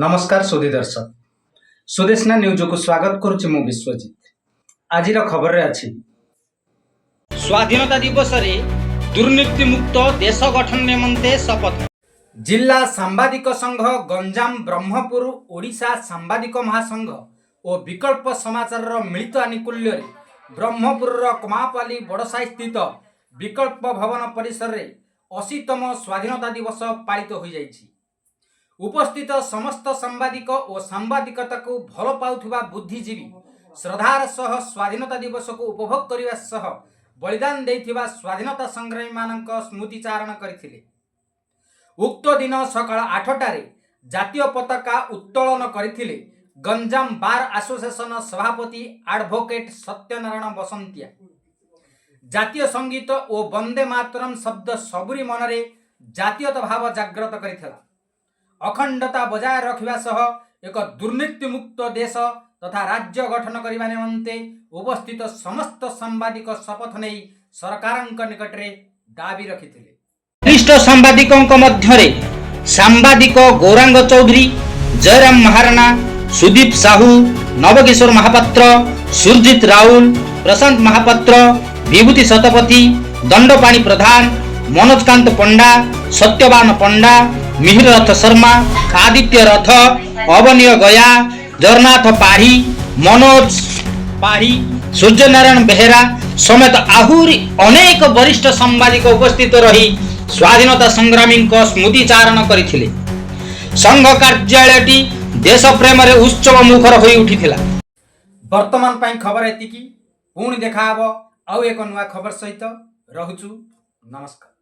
ନମସ୍କାର ସୁଧୀ ଦର୍ଶକ, ସୁଦେଶନା ନ୍ୟୁଜକୁ ସ୍ୱାଗତ କରୁଛି ମୁଁ ବିଶ୍ୱଜିତ। ଆଜିର ଖବରରେ ଅଛି, ସ୍ୱାଧୀନତା ଦିବସରେ ଦୁର୍ନୀତିମୁକ୍ତ ଦେଶ ଗଠନ ନିମନ୍ତେ ଶପଥ। ଜିଲ୍ଲା ସାମ୍ବାଦିକ ସଂଘ ଗଞ୍ଜାମ ବ୍ରହ୍ମପୁର, ଓଡ଼ିଶା ସାମ୍ବାଦିକ ମହାସଂଘ ଓ ବିକଳ୍ପ ସମାଚାରର ମିଳିତ ଆନୁକୂଲ୍ୟରେ ବ୍ରହ୍ମପୁରର କମାପାଲି ବଡ଼ସାହି ସ୍ଥିତ ବିକଳ୍ପ ଭବନ ପରିସରରେ 80ତମ ସ୍ୱାଧୀନତା ଦିବସ ପାଳିତ ହୋଇଯାଇଛି। ଉପସ୍ଥିତ ସମସ୍ତ ସାମ୍ବାଦିକ ଓ ସାମ୍ବାଦିକତାକୁ ଭଲ ପାଉଥିବା ବୁଦ୍ଧିଜୀବୀ ଶ୍ରଦ୍ଧାର ସହ ସ୍ୱାଧୀନତା ଦିବସକୁ ଉପଭୋଗ କରିବା ସହ ବଳିଦାନ ଦେଇଥିବା ସ୍ୱାଧୀନତା ସଂଗ୍ରାମୀମାନଙ୍କ ସ୍ମୃତିଚାରଣ କରିଥିଲେ। ଉକ୍ତ ଦିନ ସକାଳ 8ଟାରେ ଜାତୀୟ ପତାକା ଉତ୍ତୋଳନ କରିଥିଲେ ଗଞ୍ଜାମ ବାର୍ ଆସୋସିଏସନ ସଭାପତି ଆଡଭୋକେଟ ସତ୍ୟନାରାୟଣ ବସନ୍ତିଆ। ଜାତୀୟ ସଙ୍ଗୀତ ଓ ବନ୍ଦେ ମାତରମ୍ ଶବ୍ଦ ସବୁରି ମନରେ ଜାତୀୟତା ଭାବ ଜାଗ୍ରତ କରିଥିଲା। ଅଖଣ୍ଡତା ବଜାୟ ରଖିବା ସହ ଏକ ଦୁର୍ନୀତିମୁକ୍ତ ଦେଶ ତଥା ରାଜ୍ୟ ଗଠନ କରିବା ନିମନ୍ତେ ଉପସ୍ଥିତ ସମସ୍ତ ସାମ୍ବାଦିକ ଶପଥ ନେଇ ସରକାରଙ୍କ ନିକଟରେ ଦାବି ରଖିଥିଲେ। ବରିଷ୍ଠ ସାମ୍ବାଦିକଙ୍କ ମଧ୍ୟରେ ସାମ୍ବାଦିକ ଗୌରାଙ୍ଗ ଚୌଧୁରୀ, ଜୟରାମ ମହାରଣା, ସୁଦୀପ ସାହୁ, ନବକିଶୋର ମହାପାତ୍ର, ସୁରଜିତ ରାଉଳ, ପ୍ରଶାନ୍ତ ମହାପାତ୍ର, ବିଭୂତି ଶତପଥୀ, ଦଣ୍ଡପାଣି ପ୍ରଧାନ, ମନୋଜକାନ୍ତ ପଣ୍ଡା, ସତ୍ୟବାନ ପଣ୍ଡା, ମିହିର ରଥ ଶର୍ମା, ଆଦିତ୍ୟ ରଥ, ଅବନୀୟ ଗୟା, ଜଗନ୍ନାଥ ପାଢ଼ୀ, ମନୋଜ ପାଢ଼ୀ, ସୂର୍ଯ୍ୟନାରାୟଣ ବେହେରା ସମେତ ଆହୁରି ଅନେକ ବରିଷ୍ଠ ସାମ୍ବାଦିକ ଉପସ୍ଥିତ ରହି ସ୍ୱାଧୀନତା ସଂଗ୍ରାମୀଙ୍କ ସ୍ମୃତିଚାରଣ କରିଥିଲେ। ସଂଘ କାର୍ଯ୍ୟାଳୟଟି ଦେଶ ପ୍ରେମରେ ଉତ୍ସବ ମୁଖର ହୋଇ ଉଠିଥିଲା। ବର୍ତ୍ତମାନ ପାଇଁ ଖବର ଏତିକି। ପୁଣି ଦେଖାହବ ଆଉ ଏକ ନୂଆ ଖବର ସହିତ। ରହୁଛୁ, ନମସ୍କାର।